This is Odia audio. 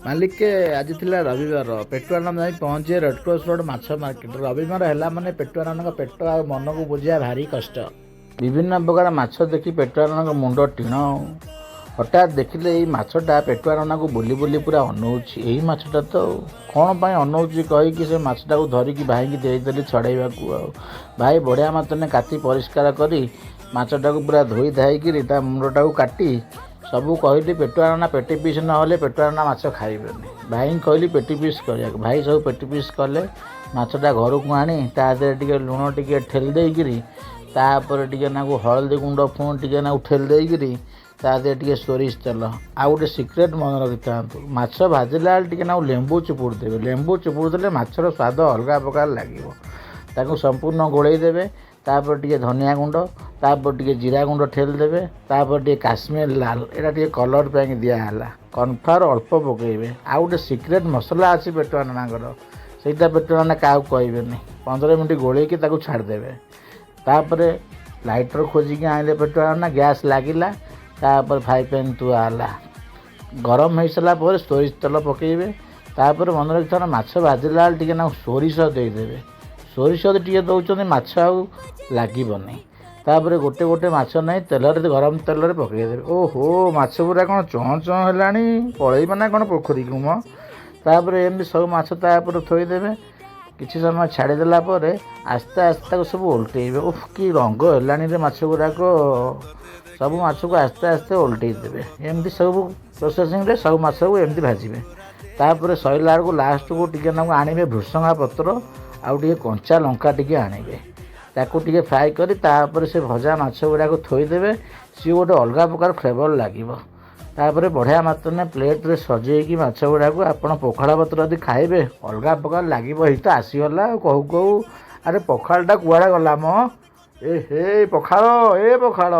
ମାଲିକେ, ଆଜି ଥିଲା ରବିବାର। ପେଟୁଆନନ୍ଦ ଯାଇ ପହଞ୍ଚିବେ ରେଡ଼କ୍ରସ୍ ରୋଡ଼ ମାଛ ମାର୍କେଟ। ରବିବାର ହେଲା ମାନେ ପେଟୁଆନନ୍ଦଙ୍କ ପେଟ ଆଉ ମନକୁ ବୁଝିବା ଭାରି କଷ୍ଟ। ବିଭିନ୍ନ ପ୍ରକାର ମାଛ ଦେଖି ପେଟୁଆନନ୍ଦଙ୍କ ମୁଣ୍ଡ ଟିଣ। ହଠାତ୍ ଦେଖିଲେ, ଏଇ ମାଛଟା ପେଟୁଆନନାକୁ ବୁଲି ବୁଲି ପୁରା ଅନଉଛି। ଏଇ ମାଛଟା ତ କ'ଣ ପାଇଁ ଅନଉଛି କହିକି ସେ ମାଛଟାକୁ ଧରିକି ଭାଇକି ଦେଇଦେଲି ଛଡ଼େଇବାକୁ। ଆଉ ଭାଇ ବଢ଼ିଆ ମାତ୍ରାରେ କାଟି ପରିଷ୍କାର କରି, ମାଛଟାକୁ ପୁରା ଧୋଇ ଧାଇକିରି, ତା ମୁଣ୍ଡଟାକୁ କାଟି ସବୁ। କହିଲି, ପେଟୁଆନନା ପେଟି ପିସ୍ ନହେଲେ ପେଟୁଆନନା ମାଛ ଖାଇବେନି। ଭାଇଙ୍କୁ କହିଲି ପେଟି ପିସ୍ କରିବାକୁ। ଭାଇ ସବୁ ପେଟି ପିସ୍ କଲେ। ମାଛଟା ଘରକୁ ଆଣି ତା ଦେହରେ ଟିକେ ଲୁଣ ଟିକେ ଠେଲି ଦେଇକିରି, ତାପରେ ଟିକେ ନାକୁ ହଳଦୀ ଗୁଣ୍ଡ ପୁଣି ଟିକେ ନାକୁ ଠେଲି ଦେଇକିରି, ତା ଦେହରେ ଟିକେ ସୋରିଷ ତେଲ। ଆଉ ଗୋଟେ ସିକ୍ରେଟ୍ ମନେ ରଖିଥାନ୍ତୁ, ମାଛ ଭାଜିଲା ବେଳେ ଟିକେ ନାକୁ ଲେମ୍ବୁ ଚିପୁଡ଼ି ଦେବେ। ଲେମ୍ବୁ ଚିପୁଡ଼ି ଦେଲେ ମାଛର ସ୍ୱାଦ ଅଲଗା ପ୍ରକାର ଲାଗିବ। ତାକୁ ସମ୍ପୂର୍ଣ୍ଣ ଗୋଳେଇ ଦେବେ। ତାପରେ ଟିକେ ଧନିଆ ଗୁଣ୍ଡ, ତାପରେ ଟିକେ ଜିରା ଗୁଣ୍ଡ ଠେଲି ଦେବେ। ତାପରେ ଟିକେ କାଶ୍ମୀର ଲାଲ, ଏଇଟା ଟିକେ କଲର୍ ପାଇଁ ଦିଆହେଲା। କର୍ଣ୍ଣଫ୍ଲାୱାର ଅଳ୍ପ ପକାଇବେ। ଆଉ ଗୋଟେ ସିକ୍ରେଟ୍ ମସଲା ଅଛି ପେଟୁଆ ନନାଙ୍କର, ସେଇଟା ପେଟୁଆ ନନା କାହାକୁ କହିବେନି। 15 ମିନିଟ୍ ଗୋଳେଇକି ତାକୁ ଛାଡ଼ିଦେବେ। ତାପରେ ଲାଇଟର୍ ଖୋଜିକି ଆଣିଲେ ପେଟୁଆ ନନା। ଗ୍ୟାସ୍ ଲାଗିଲା। ତାପରେ ଫ୍ରାଇ ପ୍ୟାନ୍ ଥୁଆ ହେଲା। ଗରମ ହେଇସାରିଲା ପରେ ସୋରିଷ ତେଲ ପକାଇବେ। ତାପରେ ମନେ ରଖିଥାନ୍ତୁ, ମାଛ ଭାଜିଲା ବେଳେ ଟିକେ ନାକୁ ସୋରିଷ ଦେଇଦେବେ। ସୋରିଷ ଯଦି ଟିକେ ଦେଉଛନ୍ତି, ମାଛ ଆଉ ଲାଗିବନି। ତାପରେ ଗୋଟେ ଗୋଟେ ମାଛ ନେଇ ତେଲରେ, ଗରମ ତେଲରେ ପକାଇଦେବେ। ଓହୋ, ମାଛ ପୁରା କ'ଣ ଚଁ ଚଁ ହେଲାଣି, ପଳେଇବ ନା କ'ଣ ପୋଖରୀକୁ ମ? ତାପରେ ଏମିତି ସବୁ ମାଛ ତାପରେ ଥୋଇଦେବେ। କିଛି ସମୟ ଛାଡ଼ିଦେଲା ପରେ ଆସ୍ତେ ଆସ୍ତେ ତାକୁ ସବୁ ଓଲଟେଇବେ। ଓଃ, କି ରଙ୍ଗ ହେଲାଣିରେ ମାଛ ଗୁଡ଼ାକ! ସବୁ ମାଛକୁ ଆସ୍ତେ ଆସ୍ତେ ଓଲଟେଇ ଦେବେ। ଏମିତି ସବୁ ପ୍ରୋସେସିଂରେ ସବୁ ମାଛକୁ ଏମିତି ଭାଜିବେ। ତାପରେ ସରିଲା ବେଳକୁ ଲାଷ୍ଟକୁ ଟିକେ ନାକୁ ଆଣିବେ ଭୃସଙ୍ଗା ପତ୍ର ଆଉ ଟିକେ କଞ୍ଚା ଲଙ୍କା ଟିକେ ଆଣିବେ। ତାକୁ ଟିକେ ଫ୍ରାଏ କରି ତାପରେ ସେ ଭଜା ମାଛ ଗୁଡ଼ାକୁ ଥୋଇଦେବେ। ସିଏ ଗୋଟେ ଅଲଗା ପ୍ରକାର ଫ୍ଲେଭର୍ ଲାଗିବ। ତାପରେ ବଢ଼ିଆ ମାତ୍ରାରେ ପ୍ଲେଟ୍ରେ ସଜେଇକି ମାଛ ଗୁଡ଼ାକୁ ଆପଣ ପଖାଳ ପତ୍ର ଯଦି ଖାଇବେ, ଅଲଗା ପ୍ରକାର ଲାଗିବ। ଏଇ ତ ଆସିଗଲା ଆଉ କହୁ କହୁ, ଆରେ ପଖାଳଟା କୁଆଡ଼େ ଗଲା ମ? ଏ ହେ ପଖାଳ, ଏ ପଖାଳ।